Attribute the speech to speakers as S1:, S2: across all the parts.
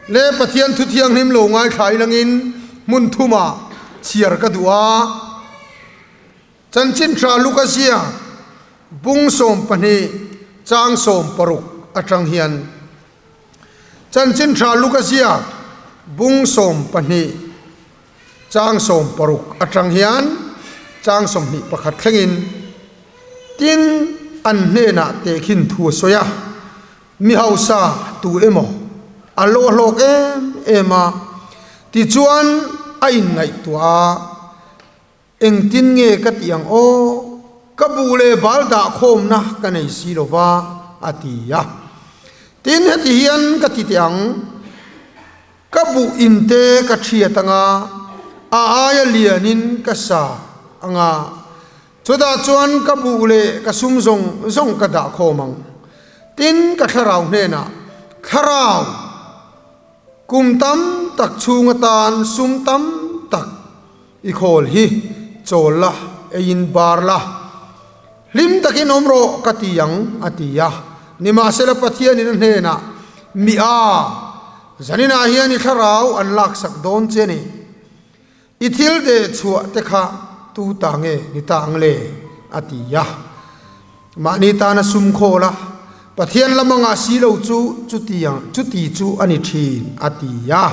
S1: Le Pathian thu thianghlim lo ngaithla ilangin hmun thumah chhiar ka duh a. Chanchin tha Luka zia bung 12 chang 60 atang hian Chanchin tha Luka zia bung 12 chang 60 atang hian chang 21 thlengin tin an hnenah tehkhin thu a sawi a. Mi hausa tu emaw a lo hlawk em em a, tichuan a inngaihtuah a, Engtin nge ka tih ang aw, ka buh leh bal dah khawmna ka nei si lo va, a ti a. Tin, heti hian ka ti teh ang, Ka buh inte ka thiat anga, a aia lianin ka sa anga, Chutah chuan ka buh leh ka sum zawng zawng ka dah khawm ang. Tin, ka thlarau hnenah, Thlarau, kum tam tak chhung atan sum tam tak i khawl hi chawl la, eiin bar la, hlim takin awm rawh ka ti ang, a ti a. Nimahsela Pathianin a hnenah, Mi a, zaninah hian i thlarau an laksak dawn che ni. I thil deh chhuah te kha tu ta nge ni ta ang le? a ti a. Mahni tana sum khawl a, Pathian lam anga si lo chu chutiang chuti chu a ni thin, a ti a.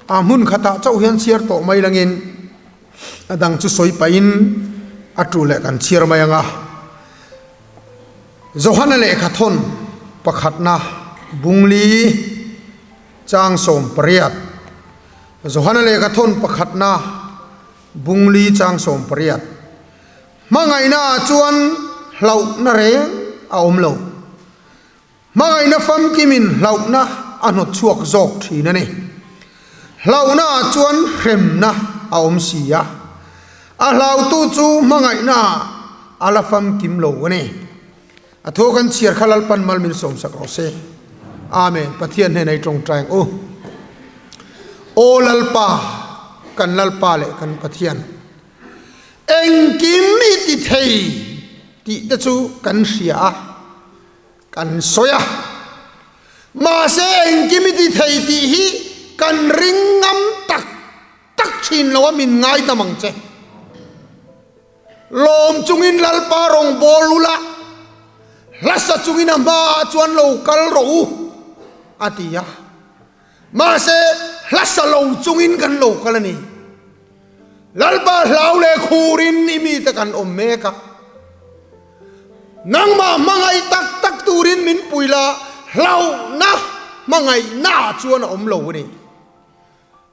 S1: A hmun khatah chauh hian chhiar tawh mai langin a dang chu sawi pahin a tu leh kan chhiar mai ang a. Johana lehkha thawn pakhatna bungli chang 18. Johana lehkha thawn pakhatna bungli chang 18. Hmangaihna ah chuan hlauhna reng a awm lo. Hmangaihna famkimin hlauhna a hnawt chhuak zawk thin a ni. Hlauhna ah chuan hremna a awm si a. A hlautu chu hmangaihna ah a la famkim lo a ni. A thu kan chhiar kha Lalpan mal min sawmsak rawh se. Amen. Pathian hnena i tawngtai ang u. Aw Lalpa, kan Lalpa leh kan Pathian, engkim i ti thei tih te chu kan hria a, kan sawi a. Mahse engkim i ti thei tih hi kan ring ngam tak tak thin lo a, min ngaidam ang che. Lawm chungin Lalpa rawngbâwl ula, hlasa chungin a hmaah chuan lo kal rawh u, a ti a. Mahse, hlasa lo chungin kan lo kal a ni. Lalpa hlau leh khurin i mite kan awm mek a. Nangmah hmangaih tak tak turin min pui la, hlauhna hmangaihnaah chuan a awm lo a ni.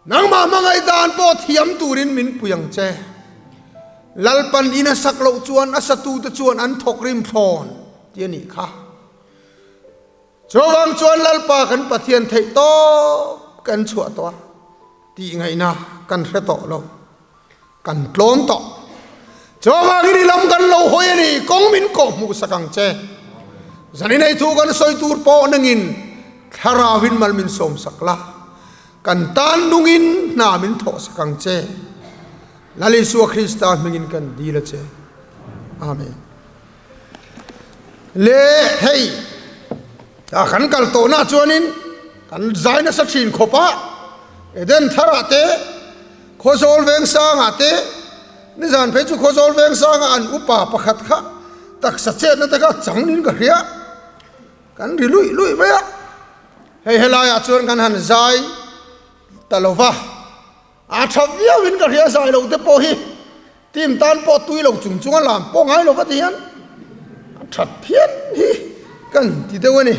S1: Nangmah hmangaih dan pawh thiam turin min pui ang che. Lalpan in a sak loh chuan a satute chuan an thawk rim thlawn ti a nih kha. Chuvang chuan Lalpa kan Pathian theih tawp kan chhuah tawh a, tih ngaihna kan hre tawh lo, kan tlawm tawh. Chuvangin i lam kan lo hawi a ni, kawng min kawh hmuh sak ang che. Zanin ei thu kan sawi tur pawh nangin Thlarauin mal min sawm sak la. Kan tan nungin hna min thawh sak ang che. Lal Isua Krista hmingin kan dil a che. Amen. Le hei a kan kal tawhna chuanin kan zai nasa thin khawp a, Eden tharah te, Khawzawl Vengsangah te, nizan phei chu Khawzawl Vengsanga an upa pakhat kha taksa chetna te kha changin ka hria. Kan ri luih luih mai a, hei helaiah chuan kan han zai ta lo va, a tha viauin ka hria zai lo te pawh hi team tan pawh tui lo chung chung a lam pawh ngai lo va ti hian a that phian hi kan ti deuh a ni.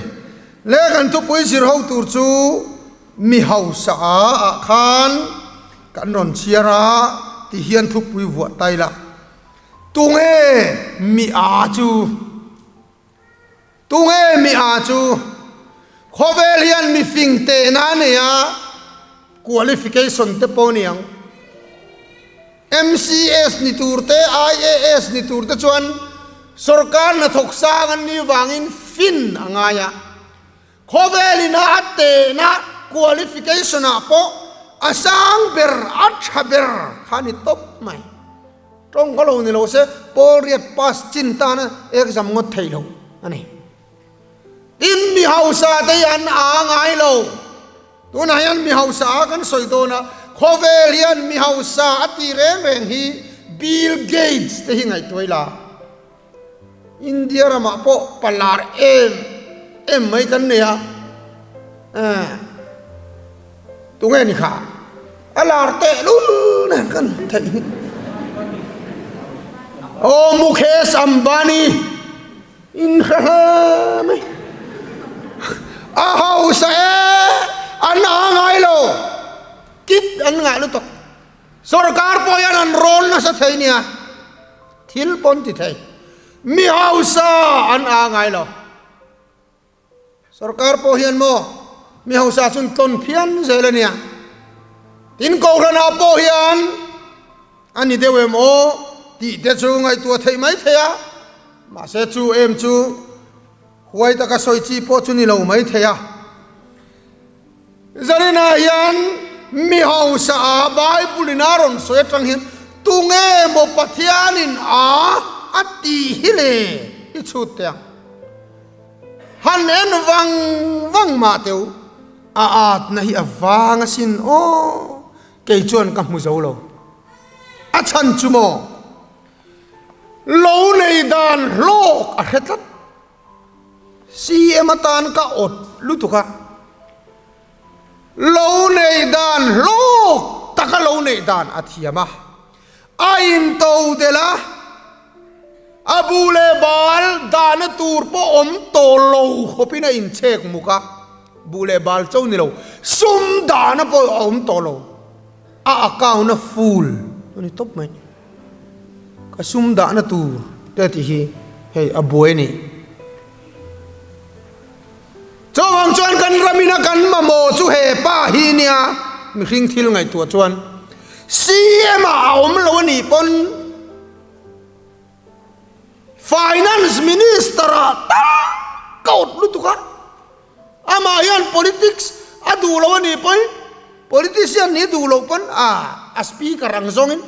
S1: Le kan thupui zir ho tur chu mi hausa ah khan kan rawn chhiar a ti hian thupui vuah tai la, tunge mi a chu? Tunge mi a chu? Khawvel hian mi fing tehna a nei a, qualification te pawh ni ang. MCS ni tur te, IAS ni tur te chuan sorkar hnathawk sang an nih vangin fin a ngai a. Khawvelin a a tehna qualification ah pawh a sang ber, a tha ber kha a ni tawp mai. Tawng kha lo ni lo se pawl riat pass chin tana exam ngawt thei lo a ni. Tin mi hausa te hi an a ngai lo. Tunah hian mi hausa a kan sawi dawn a, khawvel hian mi hausa a tih reng reng hi Bill Gates te hi ngaihtuah ila, India ramah pawh palar em em mai kan nei a, eh tunge ni kha a lar tehlul nen kan theih hi. Aw Mukesh Ambani. In hre hle mai. A hausa e, an a ngai lo. Kit an ngah lutuk. Sorkar pawh hian an rawn nasa thei nia. Thil pawn ti thei. Mi hausa an a ngai lo. Sorkar pawh hian maw mi hausa chun tlawn phian zel a nia. Tin Kohhranah pawh hian a ni deuh em aw tih te chu ngaihtuah theih mai thei a, mahse chu em chu huai taka sawi chi pawh chu ni lo mai thei a. Zarinah hian mi hausa a Bible in a rawn sawi atang hian tunge maw Pathianin a a tih hi le i chhut teh ang. Han en vang vang mah teu, a atna hi a vang asin aw, kei chuan ka hmu zo lo. A chhan chu maw? Lo nei dan hlawk a hre tlat. CM atan ka awt lutuk a, lo nei dan hlawk taka lo neih dan a thiam a, a into delh a, A bu leh bal dahna tur pawh awm tawh lo khawpin a inchhek muk a, bu leh bal cho ni lo, sum dahna pawh a awm tawh lo. A account a full a ni tawp mai. Ka sum dahna tur te tih hi hei a buai a ni. Chuvang chuan kan ramina kan mamawh chu he pa hi nia mihring thil ngaihtuah chuan CM ah a awm lo a nih pawn, Finance Minister ah tak ka awt lutuk a, amah hian politics a duh lo a nih pawhin politician nih duh loh pawn a a speaker ang zawngin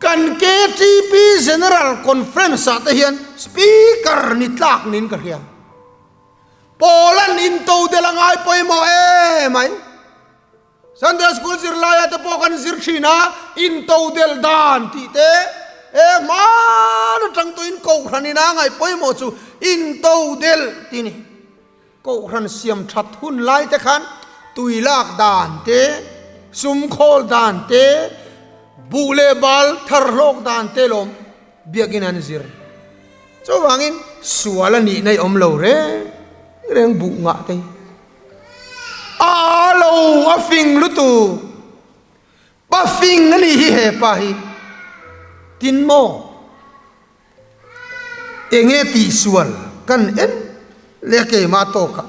S1: kan KTP General Conference ah te hian speaker ni tlak niin ka hria. Pawl an intodelh a ngai pawimawh emai. Sunday School zirlaia te pawh kan zir thin a, intodelh dan tih te, e hman atang tawhin Kohhran ina ngaih pawimawh chu intodelh tih a ni. Kohhran siam that hun lai te khan tui lak dan te, sum khawl dan te, buh leh bal thar hlawk dan te lawm biakin an zir. Chuvangin sual a nihna i awm lo reng reng buh ngah te hi. A lo a fing lutuk. Pa fing a nih hi he pa hi. Tin maw? Enge tihsual kan en leh a keimah tawkah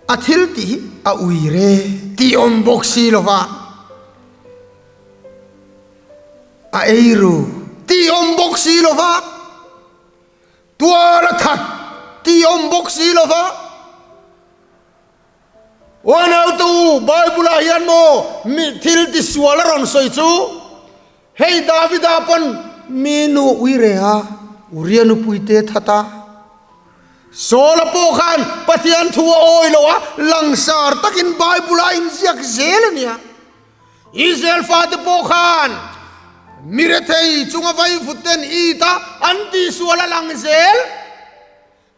S1: a thil tih hi a ui re tih awm bawk si lova a ei ru tih awm bawk si lova. Tual a that tih awm bawk si lo va. Uanautu, Bible-ah hian maw mi thil tisual a rawn sawi chu, Hei Davida pawn mi nu ui re a, Uria nupui te that a. Saula pawh khan Pathian thu a awi lo a, langsar takin Bible-ah a inziak zel a nia. Israel fate pawh khan mi rethei chunga vaivut ten it a an tihsual a lang zel.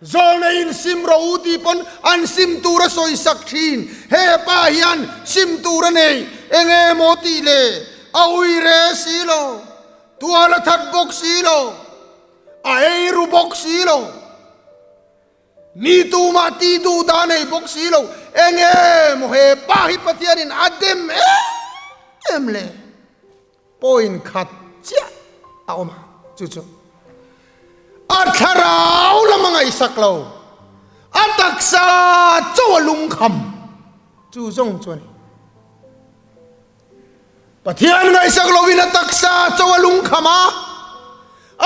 S1: Zawlneiin sim rawh u tih pawn an sim tur a sawisak thin. He pa hian sim tur a nei eng emaw tih le a ui re si lo, tual a that bawk si lo, a ei ru bawk si lo. Mi tumah tih duh dah nei bawk si lo, enge maw he pa hi Pathianin a dem em em le? Point khat chiah a awm a, chu chu a thlarau lam a ngaihsak lo, a taksa chaw a lungkham chu zawng chu a ni. Pathian ngaihsak lovin a taksa cho a lungkham a,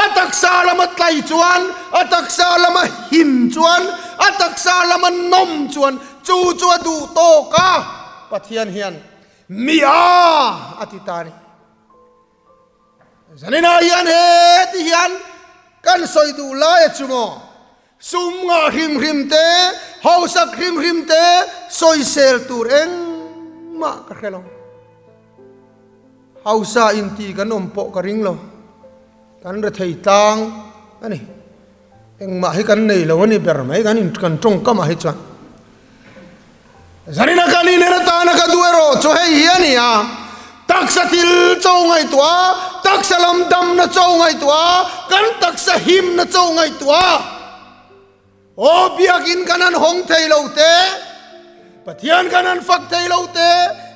S1: a taksa lama tlai chuan, a taksa lama him chuan, a taksa lama nawm chuan chu chu a duh tawk a, Pathian hian mi a a ti ta a ni. Zaninah hian heti hian kan sawi duh lai a chu maw? Sum ngah hrim hrim te, hausak hrim hrim te, sawisel tur engmah ka hre lo. Hausa inti kan awm pawh ka ring lo. Kan rethei tlang a ni. Engmah hi kan nei lo a ni ber mai kan in kan tawngkam ah hi chuan. Zarina kan inen atana ka duh erawh chu hei hi a ni a, taksa thil cho ngaihtuah a, taksa lam damna cho ngaihtuah a, kan taksa himna cho ngaihtuah a. Aw biakin kan han hawng thei lo te, Pathian kan han fak thei lo te,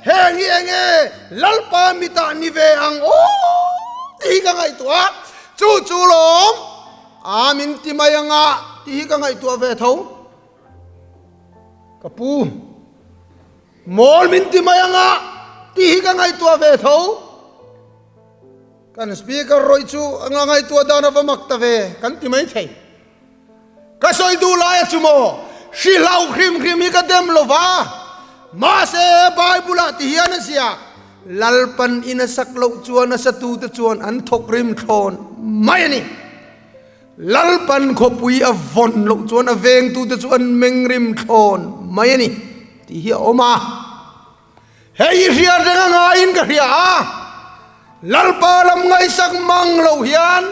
S1: heng hi eng nge Lalpa mitah ni ve ang aw tih hi ka ngaihtuah a, chu chu lawm a min ti mai anga tih hi ka ngaihtuah ve tho. Ka pu, mawl min ti mai anga tih hi ka ngaihtuah ve tho. Kan speaker rawih chu a ngaihtuah dan a va mak ta ve kan ti mai thei. Ka sawi duh lai a chu maw? Hri hlauh hrim hrim hi ka dem lo va, mahse Bible ah ti hian a ziak, Lalpan in a sak loh chuan a satute chuan an thawk rim thlawn mai a ni. Lalpan khawpui a vawn loh chuan a vengtute chu an meng rim thlawn mai a ni tih hi a awm a. Hei i hriat reng a ngaiin ka hria a, Lalpa lam ngaihsak mang lo hian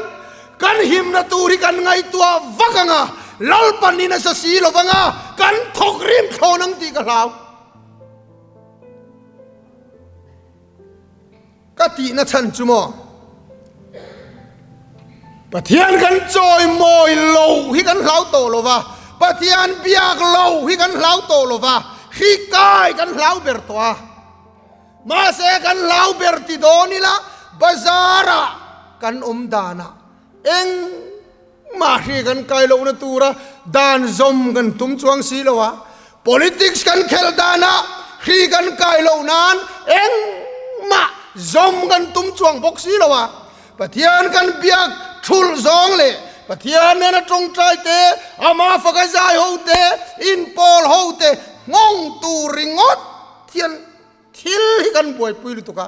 S1: kan himna tur hi kan ngaihtuah vak ang a, Lalpan in a sa si lo vang a, kan thawk rim thlawn ang tih ka hlau. Ka tihna chhan chu maw? Pathian kan chawimawi lo hi kan hlau tawh lo va, Pathian biak lo hi kan hlau tawh lo va, hri kai kan hlau ber tawh a. Mahse kan hlau ber ti dawn ila bazar-ah kan awm danah engmah hri kan kai lohna tura dan zawm kan tum chuang si lo a, politics kan khelh danah hri kan kai loh nan engmah zawm kan tum chuang bawk si lo a, Pathian kan biak thulh zawng leh Pathian nena tawngtai te, ama faka zai ho te, inpawl ho te nghawng tur ringawt hian thil hi kan buaipui lutuk a.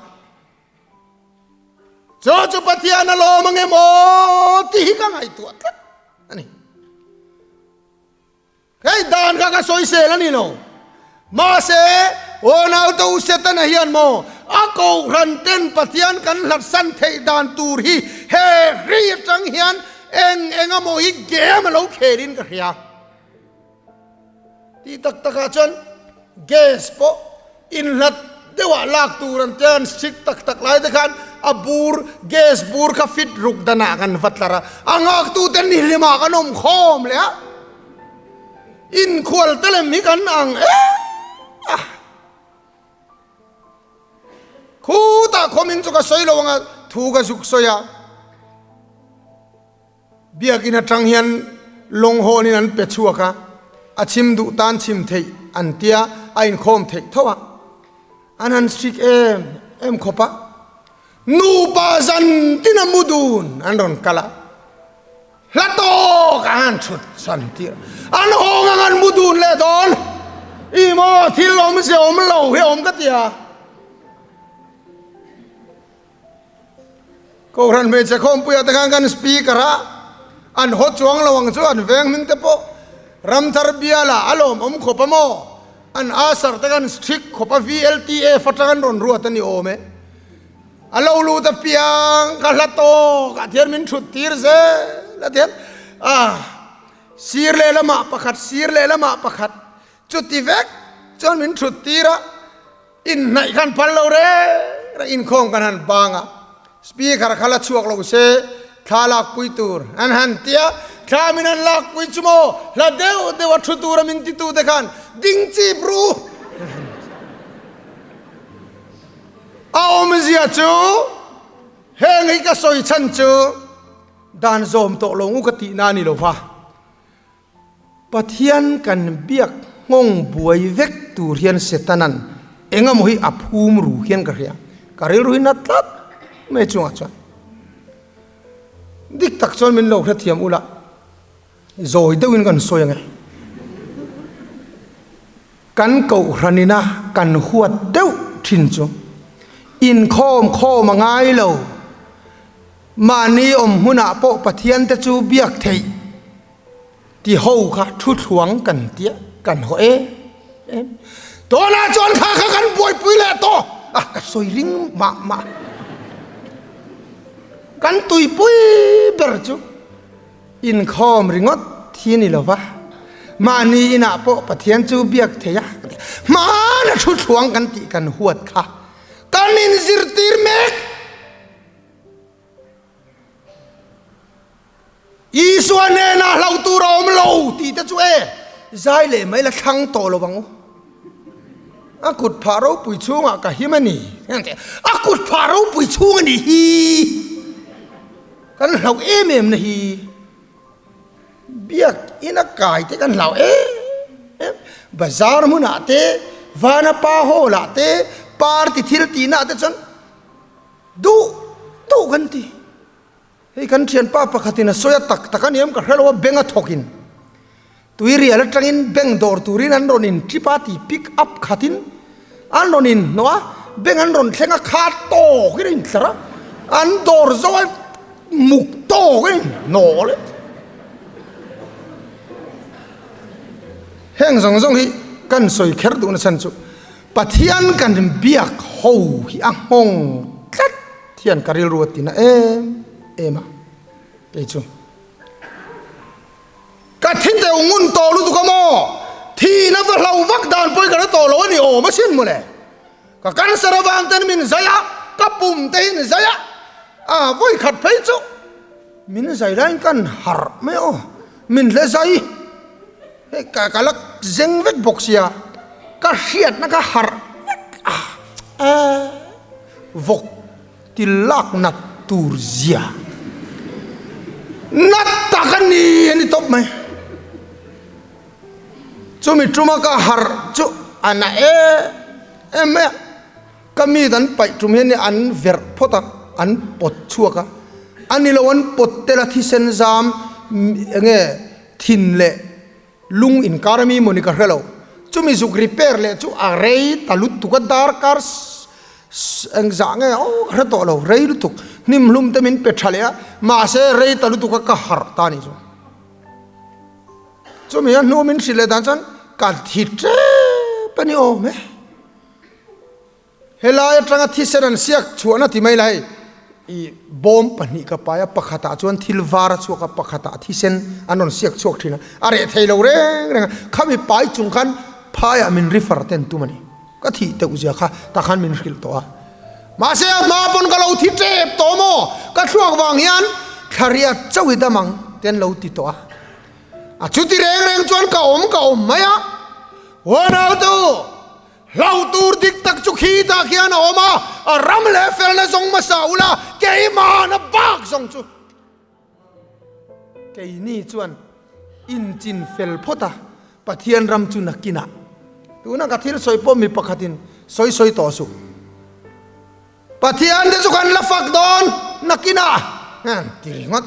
S1: Chu chu Pathian a lawm ange maw tih hi ka ngaihtuah tlat a ni. Hei dan kha ka sawisel a ni lo. Mahse, aw naute u Setana hian maw a kohhran ten Pathian kan hlatsan theih dan tur hi he hri atang hian eng eng emaw hi game a lo khelin ka hria. Tih tak takah chuan gas pawh inhlat deuhah lak tur an tia an strict tak tak lai te khan a bur gas bur kha fit ruk danah kan va tlar a, a nghaktute nihlimah kan awm khawm leh a, inkhual te lem hi kan ang em a. Khutah khawmin chu ka sawi lo ang a, thu ka zuk sawi a. Biakinn atang hian lawng hawnin an pe chhuak a, a chhim duh tan chhim theih an tia a inkhawm theih tho a, an han strict em em khawp a, nupa zan tin a mu dun an rawn kal a, hla tawk a han thut san tir an hawng ang an mu dun leh dawn, i maw thil awmze awm lo hi a awm ka ti a. Kohhran hmeichhe khawmpuiah te khan kan speaker a, an haw chuang lo ang chu an veng hming te pawh Ramthar bialah a lawmawm khawp a maw? An asar te khan strict khawp a VLTF atang an rawn ruat a ni awm e. A lo lut apiang ka hla tawk ah thian min thut tir zel a tian ah sir lehlamah pakhat sir lehlamah pakhat chuti vek chuan min thut tir a. Inhnaih khan phal lo reng reng inkhawm kan han bang a, speaker kha la chhuak lo se thla lakpui tur an han ti a, thla min han lakpui chu maw hla deuh deuh a thu tura min titu te khan ding chip ru an han ti. A awmzia chu heng hi ka sawi chhan chu dan zawm tawh lo ngu ka tihna a ni lo va. Pathian kan biak nghawng buai vek tur hian Setanan eng emaw hi a phum ru hian ka hria. Ka rilru hi na tlat mai chungah chuan dik tak chuan min lo hrethiam ula zawi deuhin kan sawi ange. Kan kohhranina kan huat deuh thin chu inkhawm khawm a ngai lo. Mahni awm hmunah pawh Pathian te chu biak theih ti ho kha thu thluang kan tia kan haw em em. Tunah chuan kha kha kan buaipui leh tawh a, ka sawi ring mah mah. Kan tuipui ber chu inkhawm ringawt hi a ni lo va, mahni inah pawh Pathian chu biak thei a, hmana thu thluang kan tih kan huat kha kan inzirtir mek. Isua hnenah hlauh tur a awm lo tih te chu e zai leh mai la thlang tawh lo ang u. A kut phah ropui chhungah ka him a ni. A kut phah ropui chhung a nih hi. Kan hlauh em em na hi. Biak ina kai te kan hlau em em. Bazar hmunah te, Vanapa hall ah te, party thil tihna ah te chuan Duh duh kan ti. Hei kan thianpa pakhatin a sawi a tak tak a ni em ka hre lo a bank a thawkin tuirial atangin bank dawr turin an rawn in trip a ti pick up khatin an rawn in hnawh a bank an rawn thleng a kha tawkin a intlar a an dawr zo a muk tawkin a inhnawh leh. Heng zawng zawng hi kan sawi kher duhna chhan chu Pathian kan biak ho hi a nghawng tlat hian ka rilru a tina em em a, kei chu ka thi teuh ngun tawh lutuk a maw, thihna va hlo vak dan pawhin ka hre tawh lo a ni awm asin mawle, ka cancer avang ten min zai a, ka pum te hi in zai a, a vawi khat phei chu min zai laiin kan harh mai aw, min hle zai. Hei ka ka la zeng vek bawk sia ka hriatna ka harh vek a vawk ti lak nat tur zia nat tak a ni a ni tawp mai chumi tuma ka harh chu a na em em mai a ka mi an paih tum hian an verh phawt a an pawt chhuak a a ni lo an pawt tel a thisen zam enge. Thin leh lung inkar ami mawni ka hre lo. Chumi zuk repair leh chu a rei ta lutuk a, darkar engzah nge aw ka hre tawh lo, rei lutuk. Hnim hlum te min pe tha leh a, mahse rei ta lutuk a ka harh ta anih chu. Chumi a hnu min hrilh leh dan chuan ka thi tep a ni awm e. Helai atanga thisen an siak chhuahna ti mai la hei i bawm pahnih ka pai a, pakhatah chuan thil var a chhuak a, pakhatah thisen an rawn siak chhuak thin a, a reh thei lo reng reng a, khami pai chung khan phaiah min refer ten tum a ni, ka thih teuh zia kha tah khan min hrilh tawh a, mahse a hma pawn ka lo thi tep tawh maw, ka thluak vang hian thlariat chauh i dam ang te an lo ti tawh a, a chuti reng reng chuan ka awm ka awm mai a, Huanautu! Hlau tur dik tak chu khi tah khian a awm a, a ram leh felna zawng hmasa ula, keimahna bak zawng chu keini chuan inchin fel phawt a, Pathian ram chu nakinah. Tuna ka thil sawi pawh mi pakhatin sawi sawi tawh suh. Pathian te chu kan la fak dawn nakinah ti ringawt.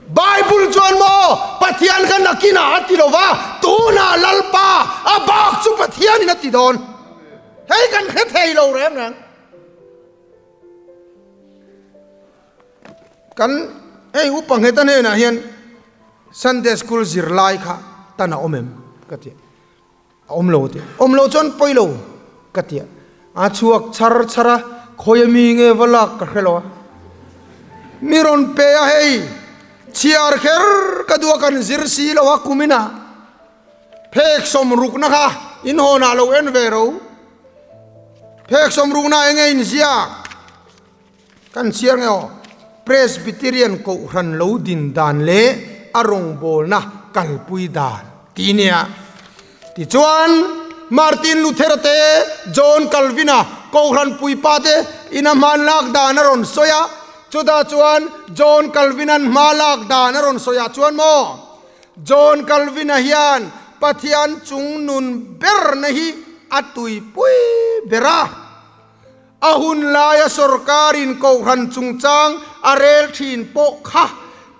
S1: Bible chuan maw Pathian kha nakinah a ti lo va, tunah Lalpa a bak chu Pathianin a ti dawn. Hei kan hre thei lo reng reng. Kan hei upa ngheta hnenah hian Sunday school zirlai kha tan a awm em ka ti. A awm lo a ti. Awm lo chuan pawi lo ka ti a. A chhuak chhar chhar a, khawi a mi nge va lak ka hre lo a. Mi rawn pe a hei, chhiar kher ka duh a kan zir si lo a kum inah phek sawmrukna kha in hawnah lo en ve ro. Phek sawmrukna enge in ziak? Kan chhiar nge aw, Presbyterian Kohhran lo din dan leh a rawngbawlna kalpui dan tih nia. Tichuan, Martin Luther-a te, John Calvin-a Kohhran puipa te ina hmanlak dan a rawn sawi a, chutah chuan John Calvin-a'n hma lak dan a rawn sawi ah chuan maw, John Calvin-a hian Pathian chung nun berna hi a tuipui ber a. A hun laia sorkarin kohhran chungchang a rel thin pawh kha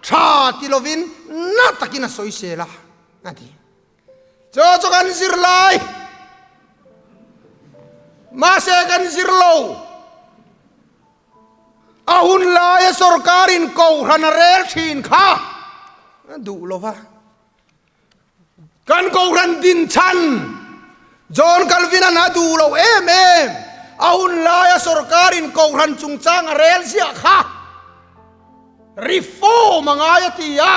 S1: tha ti lovin na takin a sawisel a, a ti. Chu chu kan zir lai, mahse kan zir lo. A hun laia sorkarin kohhran a rel thin kha a duh lo va. Kan Kohhran din chhan. John Calvin-a'n a duh loh em em, a hun laia sorkarin kohhran chungchang a rel ziah kha reform a ngai a ti a.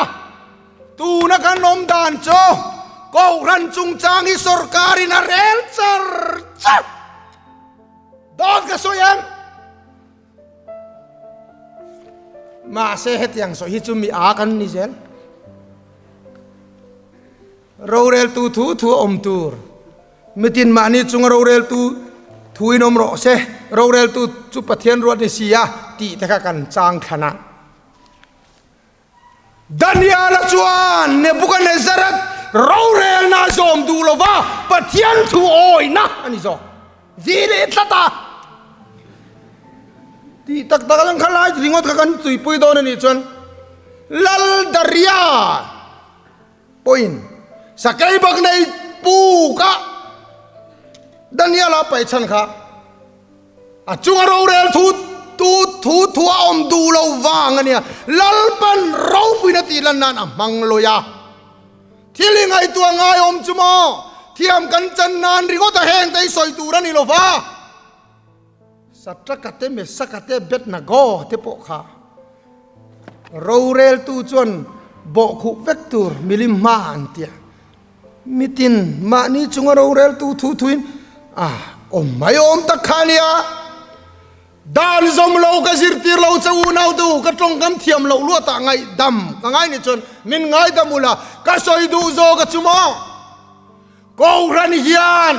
S1: Tuna kan awm dan chu kohhran chungchang hi sorkarin a rel char char dawn ka sawi em? Mahse hetiang sawi hi chu mi a kan ni zel. Roreltu thu thu a awm tur. Mitin mahni chunga roreltu thu in awm rawh se, roreltu chu Pathian ruat ni si a tih te kha kan chang thlan a. Daniela chuan Nebuchadnezzar-a rorelna a zawm duh lo va, Pathian thu awihna a ni zawk. Vi leh tlat a. Tih tak tak ang kha lai ringawt kha kan tuipui dawn a nih chuan Lal Daria pawhin sakei bak nei puk a Daniela paih chhan kha a chunga rorel thu tu thu thu a awm duh lo vang a nia. Lalpan ropuina tih lan nan a hmang lawi a. Thil i ngaihtuah ngai awm chu maw? Thiam kan chan nan ringawt a heng te i sawi tur a ni lo va. Satraka te Mesaka te Abednego te pawh kha roreltu chuan bawhkhuh vek tur milim hma an ti a. Mitin mahni chunga roreltu thu thuin a awm mai awm tak kha a nia. Dan zawm lo ka zirtir lo che unau te u ka tawngkam thiam loh luatah ngaihdam ka ngai ni chuan min ngaidam ula ka sawi duh zawk a chu maw? Kohhran hian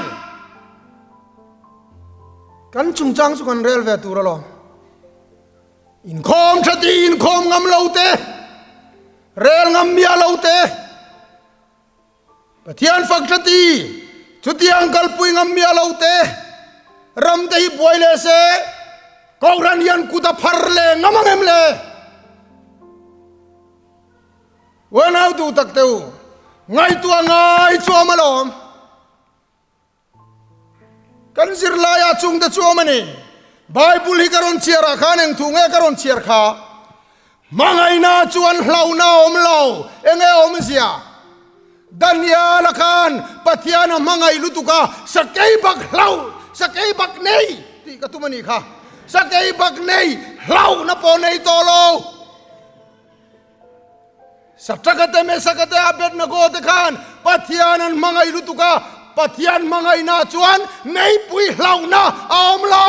S1: Kan chungchang chu kan rel ve tur alawm. Inkhawm tha ti inkhawm ngam lo te, rel ngam miah lo te, Pathian fak tha ti chutiang kalpui ngam miah lo te, ram te hi buai leh se, Kohhran hian kut a phar leh ngam ang em le? Uanau duh tak te u, ngaihtuah ngai chu awm alawm. Kan zirlaiah chungte chu awm a ni. Bible hi ka rawn chhiar ah khan eng thu nge ka rawn chhiar kha? Hmangaihna chuan hlauhna a awm lo. Enge awmzia? Daniel-a khan Pathian a hmangaih lutuk a, sakei bak hlau, sakei bak nei tih ka tum a nih kha. Sakei bak nei hlauhna pawh nei tawh lo. Satraka te Mesaka te Abednego te khan Pathian an hmangaih lutuk a, Pathian hmangaihna chuan meipui hlauhna a awm lo.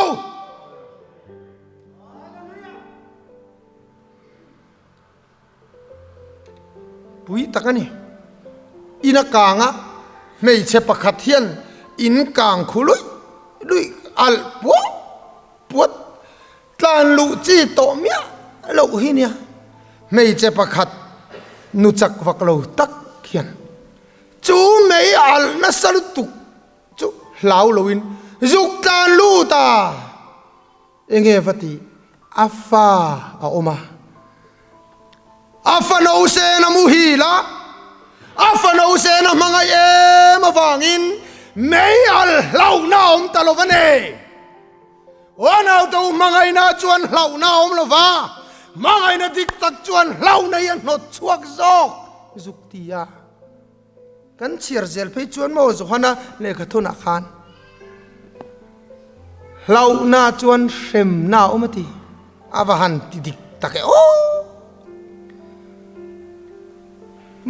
S1: Pui tak a ni. In a kang a, hmeichhe pakhat hian in kang khu luih luih alh puat puat. Tlan luh chi tawh miah loh hi nia, hmeichhe pakhat nu chak vak lo tak hian chu mei alh nasa lutuk chu hlau loin zuk tlan lut a, enge va tih a fa a awm a, a fano sen a muhil a, a fano sen a hmangaih em avangin mei alh hlauhna a awm ta lo va nei. Aw naute u hmangaihna chuan hlauhna a awm lo va, hmangaihna dik tak chuan hlauhna hi a hnawt chhuak zawk zuk ti a. Kan chhiar zel phei chuan maw Johana lehkha thunah khan hlauhna chuan hremna a awm a ti. A va han ti dik tak e aw!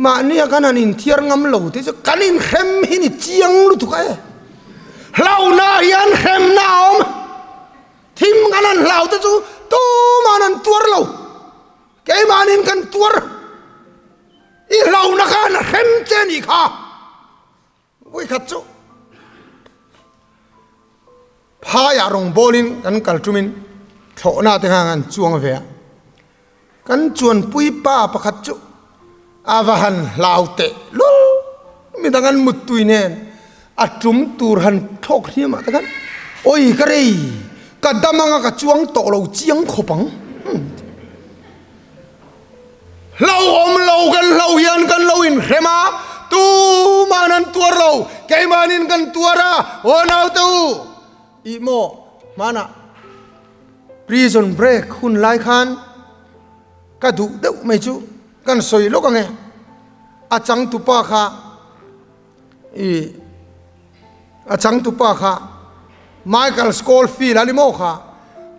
S1: Mahnia kan han inthiar ngam lo te chu kan inhrem hi ni chiang lutuk a e. Hlauhna hian hremna a awm. Thim kan han hlau te chu tuman an tuar lo. Keimahnin kan tuar. I hlauhna khan a hrem che a nih kha. Vawikhat chu phaiah rawngbawlin kan kal tumin thlawhna te khan an chuang ve a, kan chuanpui pa pakhat chu a va han hlau teh lul midang an muttui nen a tum tur han thlawk hliam ah te khan awi ka rei ka dam anga ka chuang tawh lo chiang khawp ang. Hlauhawm lo kan hlo hian kan lo inhrem a, tuman an tuar lo, keimanin kan tuar a, aw naute u, ih maw hmanah prison break hun lai khan ka duh deuh mai chu kan sawi lawk ang e, a changtupa kha ih. A changtupa kha Michael Scofield a ni maw kha?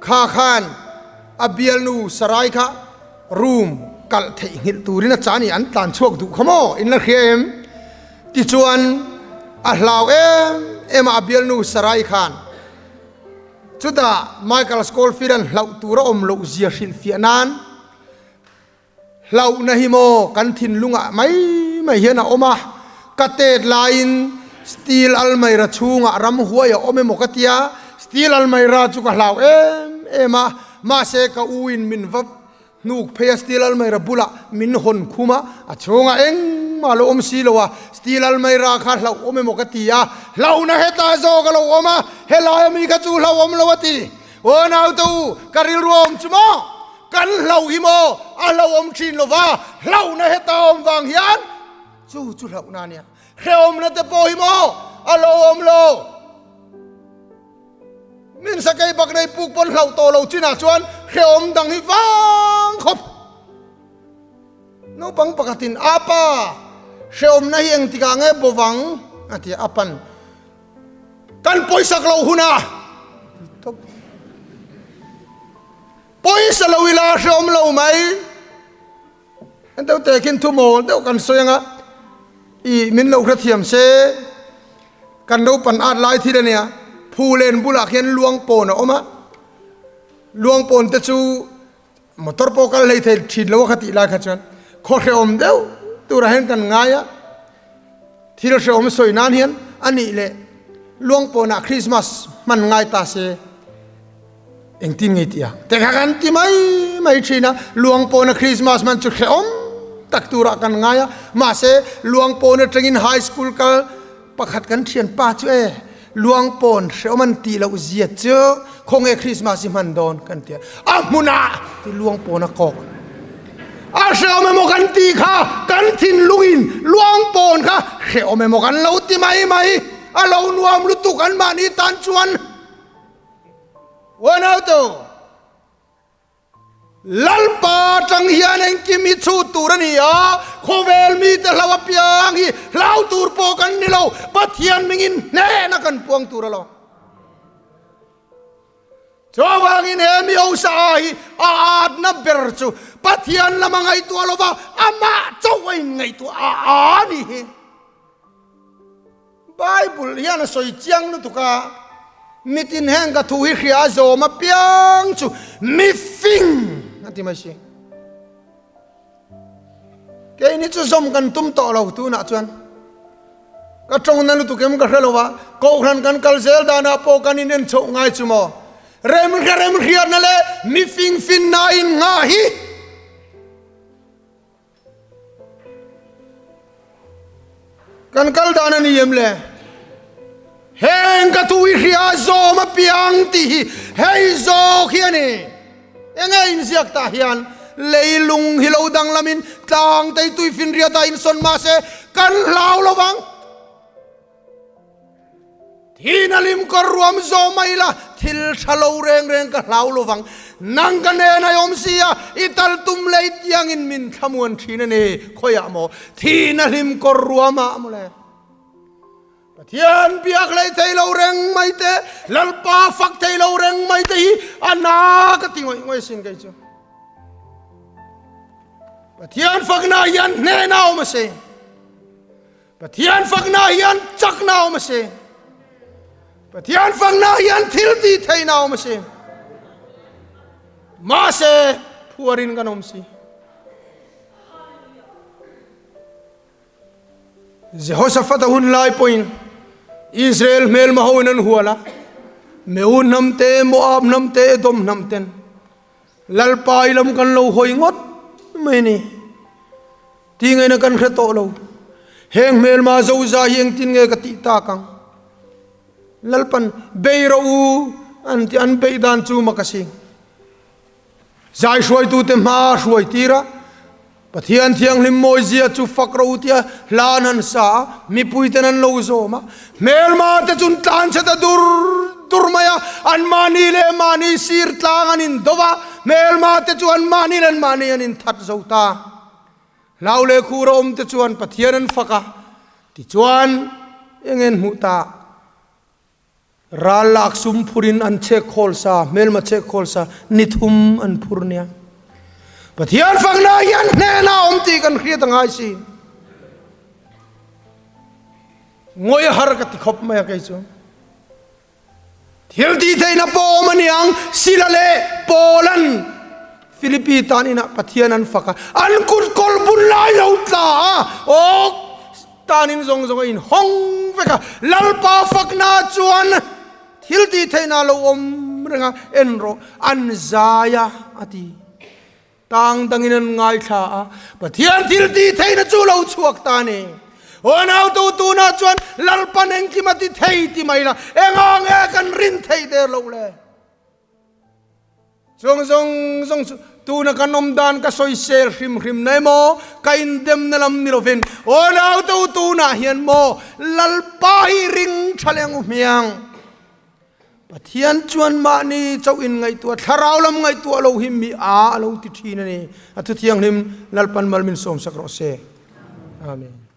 S1: Kha khan a bialnu Sarai kha room kalh theihnghilh turin a chah a ni, an tlan chhuak duh kha maw? In la hria em? Tichuan a hlau em em a, a bialnu Sarai khan chutah Michael Scofield-a'n hlauh tur a awm loh zia hrilhfiah nan Hlauhna hi maw kan thinlungah mai mai hian a awm a, ka tet laiin steel almaira chhungah ramhuai a awm emaw ka tia, steel almaira chu ka hlau em em a, mahse ka u in min va hnuk phei a steel almaira bulah min hawn khum a, a chhungah engmah a lo awm si lo a, steel almaira kha hlauh awm emaw ka ti a, hlauhna hetah zawk a lo awm a, helai ami kha chu hlauhawm lo a ti, aw naute u ka rilru a awm chu maw? Kan hlauh hi maw a hlauhawm thin lo va, hlauhna heta a awm vang hian chu chu hlauhna a nia. Hrehawmna te pawh hi maw a hlauhawm lo. Min sakei bak nei puk pawn hlauh tawh lo chinah chuan hrehawm dang hi vang khawp. Naupang pakhatin a pa hrehawmna hi engtikah nge bawvang a ti a, a pan. Kan pawisak loh hunah pawisa lo ila hreawm lo mai. An deuh te khin thu mawl deuh kan sawi anga i min lo hrethiam se kan naupan at lai thil ania phulen bulah khian luang pawn a awm a luang pawn te chu motor pawh kal hlei thei thin lo a kha tih lai kha chuan khaw hrehawm deuh turah hian kan ngai a thil hrehawm sawi nan hian a nih leh luang pawnah Christmas hman ngai ta se engtin ngei tih ang te kha kan ti mai mai thin a luang pawna Christmas hman chu hrehawm tak turah kan ngai a mahse luang pawn atangin high school kal Pakhat kan thianpa chu e, Luangpawn hreawm an tih loh zia chu khawnge Christmas i hman dawn kan ti a, a hmunah ti Luangpawn a kawk. A hreawm emaw kan tih kha kan thinlungin Luangpawn kha hreawm emaw kan lo ti mai mai, a lo nuam lutuk anmahni tan chuan. Uanautu. Lalpa atang hian engkim hi chhut tur a ni a, khawvel mite hlau apiang hi hlau tur pawh kan ni lo, Pathian mingin hnehna kan puang tur a lo. Chuvangin he mi hausa a hi a atna ber chu Pathian lama ngaihtuah lova amah chauh a inngaihtuah a a ni hi. Bible hian a sawi chiang lutuk a, mitin heng ka thu hi hria a zawm apiang chu mi fing a ti mai si. Keini chu zawm kan tum tawh lo tunah chuan ka tawng na lutuk em ka hre lo a, kohhran kan kal zel danah pawh kan in en chhoh ngai chu maw. Rem hre rem hriatna leh mi fing finna in nghah hi. Kan kal dan a ni em le? Heng ka thu i hria zawm a piang tih hi hei zawk hi a ni. Enge inziak tah hian leilung hi lo danglamin tlang tei tuifinriat ah insawn mahse kan hlau lo vang. Thin a lim kawr ruam zawh mai la, thil tha lo reng reng ka hlau lo vang. Nang ka nen a awm si a, i tal tum lei tiangin min thlamuan thin a ni. Khawiah maw thin a hlim kawr ruam ah maw le? Pathian biak lei thei lo reng mai te, Lalpa fak thei lo reng mai te hi a na ka ti ngawih ngawih asin kei chu. Pathian fakna hian hnehna a awm asin. Pathian fakna hian chakna a awm a si. Pathian fakna hian thil ti theihna a awm a si. Mahse phuarin kan awm si. Jehoshaphat a hun lai pawhin Israel hmelma hoin an hual a, Meun hnam te, Moab hnam te, Edom hnam ten Lalpa i lam kan lo hawi ngawt mai ni. Ti ngaihna kan hre tawh lo. Heng hmelma zoza hi engtin nge ka tih tak ang? Lalpan bei rawh u an ti an beih dan chu mak a si. Zai hruaitute hma hruai tir a, Pathian thianghlim mawizia chu fak rawh u tia hla an han sa a, mipuiten an lo zawm a. Hmelma te chun tlan chhe ta dur dur mai a, anmahni leh mahni sir tlang an indo va, hmelma te chu anmahni leh anmahni an inthat zo ta. Hlau leh khur a awm te chuan Pathian an fak a, tichuan eng en hmuh ta? Ral lak sum phurin an chek khawl sa, hmelma chek khawl sa, ni thum an phur nia. Pathian fakna hian hnehna a awm tih kan hriat a ngai si. Ngawi har ka ti khawp mai a kei chu. Thil tih theihna pawh awm a niang, Sila leh Paulan Philippi tan inah Pathian an fak a, an kut kawl bun lai lo tla a, aw tanin zawng zawng a inhawng vek a, Lalpa fakna chuan thil tih theihna a lo awm reng a, en rawh, an zai a, a ti. Tang dangin an ngaithla a, Pathian thil tih theihna chu lo chhuak ta a ni. Aw nautu tunah chuan Lalpan engkim a ti thei ti mai la, enga nge kan rin theih der loh le? Chuang zawng zawng chu tuna kan awm dan ka sawisel hrim hrim na emaw, ka indemna lam ni lovin, aw nautu tunah hian maw Lalpa hi ring tha leh ang u hmiang. Pathian chuan mahni chauh in ngaihtuah, thlarau lam ngaihtuah lo hi mi a a lo ti thin a ni. A thuthianghlim Lalpan mal min sawmsak rawh se. Amen.